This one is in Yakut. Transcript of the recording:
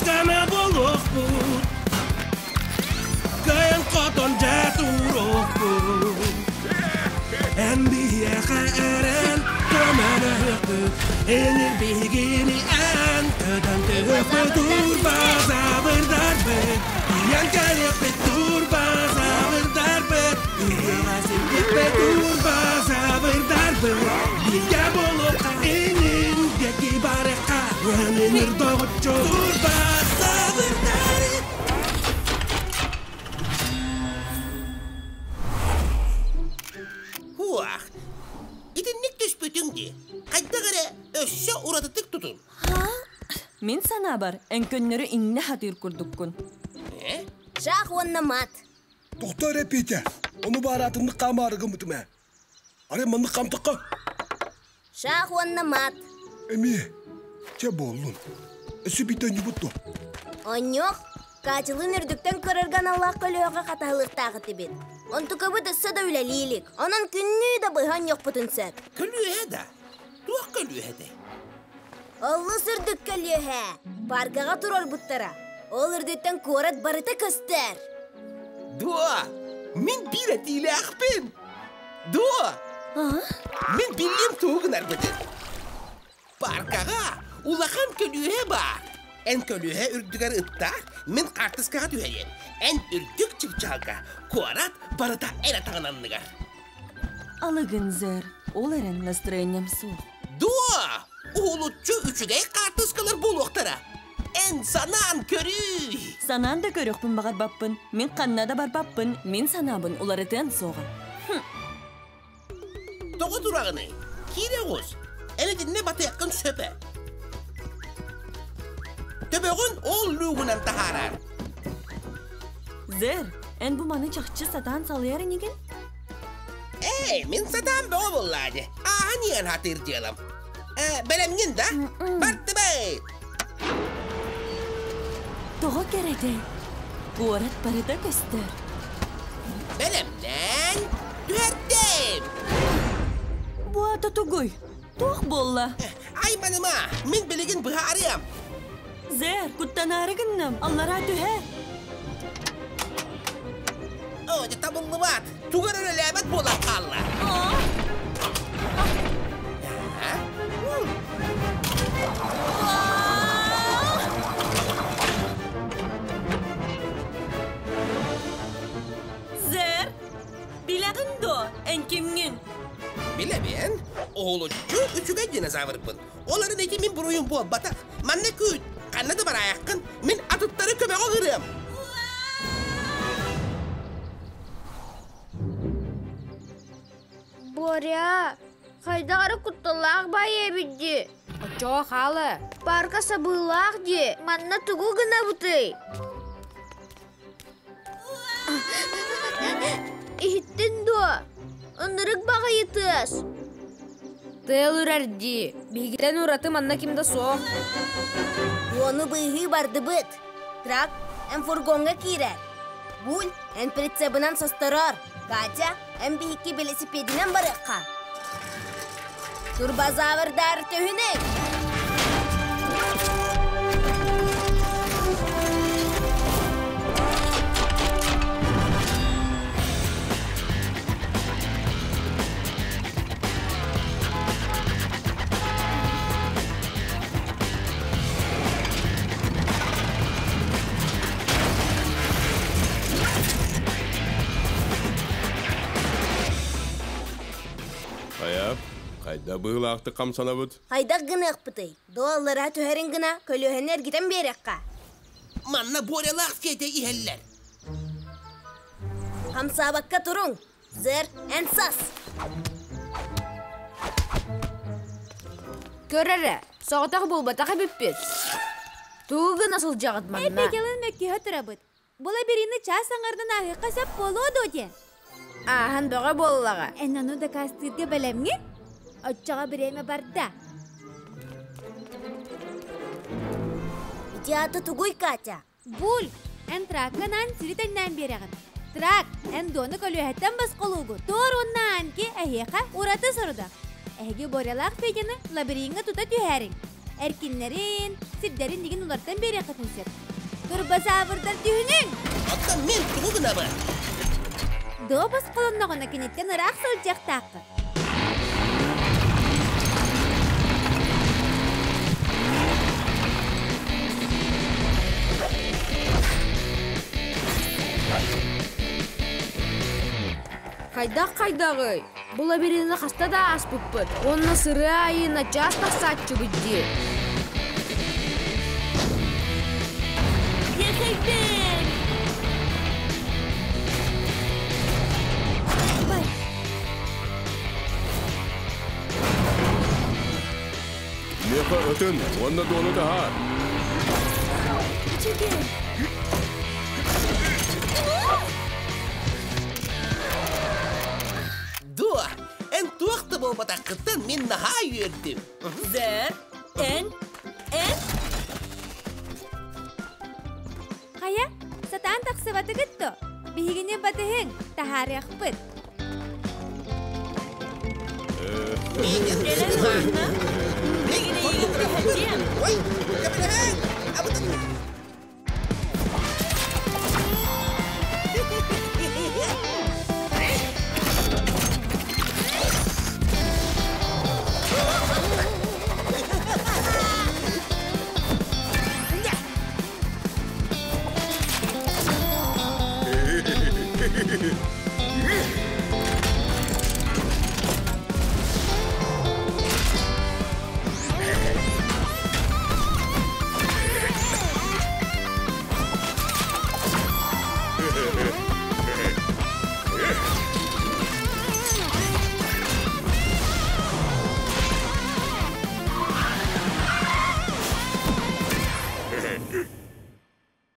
Кытаана буолуохпут, кыайан хотон дьэ туруохпут. Эн биһиэхэ эрэн көмөлөһүөхпүт, Энир биһигини эн көтөн түһүөхпүт, Турбазаврдарбыт, тиийэн кэлиэхпит, Турбазаврдарбыт, ыһыаҕа сирдиэхпит, Турбазаврдарбыт, бииргэ буолуохха, инин диэки барыахха, Өнүнүр доҕоччу Турбазаврдар. Хуах, итинник түспүтүҥ дии. Хайдах эрэ өссө уратытык тутун. Мин санаабар, эн көннөрү иҥнэ хатыыр курдуккун. Э? Шах уонна мат. Тохтоо эрэ, Петя. Ону баара атыннык хаамаары гыммытым ээ. Арай маннык хаамтахха? Шах уонна мат. Эмиэ. Чэ буоллун. Өссө биирдэ онньубут дуо? Онньуох, Катялыын үрдүктэн көрөргө аналлаах көлүөҕэ хатаһылыахтаах этибит. Онтукабыт өссө да үлэлии илик. Онон күннүү да быһа онньуохпутун сөп. Көлүөһэ да? Туох көлүөһэтэй? Олус үрдүк көлүөһэ. Паркаҕа турарбыттара. Ол үрдүттэн куорат барыта көстөр. Дуо, мин биир этиилээхпин. Дуо, мин биллим тугу гынарбытын. Паркаҕа улахан көлүөһэ баар. Эн көлүөһэ үрдүгэр ыттаах, мин хаартыскаҕа түһэйэн. Эн үрдүк чыпчаалга куорат барыта эр атаҕын анныгар. Алыгын зэр, ол эрэн настроением суох. Дуо, уһулуччу үчүгэй хаартыскалар буолуохтара. Эн санаан көрүүй! Санаан да көрүөхпүн баҕарбаппын. Мин ханна да барбаппын, мин санаабын уларытыан суоҕа. Тоҕо тураҕыный? Киирэ оҕус. Эн итиннэ батыаххын сөп ээ. Төбөҕүн ол луугунан таһаараар. Зэр, эн бу маны чахчы сатаан салайар инигин? Эй, мин сатаан бөҕө буоллаа дии. Ааһан иһэн хатыыр дьыалам. Э, бэлэмҥин да? Бардыбай! Тоҕо кэрэтэй? Куорат барыта көстөр. Бэлэмнэн түһэрдим! Бу ата тугуй? Туох буолла? Айманыма, мин билигин быһаарыам. Зэр, куттанаары гынным. Аллараа түһэ. Оо, дьэ табыллыбат. Тугар үлэлээбэт буолан хаалла. Зэр, билэҕин дуо, эн кимҥин? Билэбин. Оһолоччу үчүгэй динозаврбын. Ол эрэн ити мин буруйум буолбатах. Манна күүт, ханна да бараайаххын, мин атыттары көмөҕө ыҥырыам. Боря, хайдах эрэ кутталлаах баайа эбит дии. Оччоҕо хаала. Парка сабыылаах дии. Манна тугу гынабытый? Иһиттин дуо? Ынырык баҕайы тыас. Тыал үрэр дии. Биһигитэн ураты манна ким да суох. Уону быыһыы бардыбыт. Трак, эн фургоҥҥа киирэр. Буль, эн прицебынан состорор. Катя, эн биһикки велосипединэн барыахха. Турбозаврдар төһүнүҥ! Хайа, хайда быһыылаахтык хамсанабыт? Хайдах гыныахпытый? Доллара түһэрин гына көлүөһэни эргитэн биэриэххэ. Манна Борялаах Федя иһэллэр. Хамсаабакка туруҥ. Зэр, эн сас! Көр эрэ, соҕотох буолбатах эбиппит. Тугу гына сылдьаҕыт манна? Эппикэлин мөккүһэ турабыт. Бу лабирины чаас аҥарынан ааһыахха сөп буолуо дуо диэн. Ааһан бөҕө буоллаҕа. Эн ону дакаастыырга бэлэмҥин? Оччоҕо бириэмэ барда. Ити аата тугуй, Катя? Буль, эн тракканаан сири тэҥнээн биэрэҕин. Трак, эн дуону көлүөһэттэн босхолуугун. Туор уонна Анки эһиэхэ ураты сорудах. Эһиги Борялаах Федяны лабириҥҥа тута түһээриҥ. Эркиннэрин, сирдэрин дигин улартан биэриэххитин сөп. Турбозаврдар түһүнүҥ! Оттон мин тугу гынабын? Доо босхолонноҕуна киниттэн ыраах сылдьыахтааххыт. Хайдах хайдаҕый? Бу лабирины хаста да ааспыппыт уонна сырыы аайы начаас тахсааччыбыт дии. Тиэтэйдим! Бай! Миэхэ ытын уонна дуону таһаар. Үчүгэй! Дуо, эн туох да буолбатаххыттан мин наһаа үөрдүм. З, Н, Н. Хайа, сатаан тахсыбатыгыт дуо? Биһигини батыһыҥ, таһаарыахпыт. Кэлэн манна. Билигин эйигин түһэтиэм. Ой, көмөлөһүҥ! Абытын!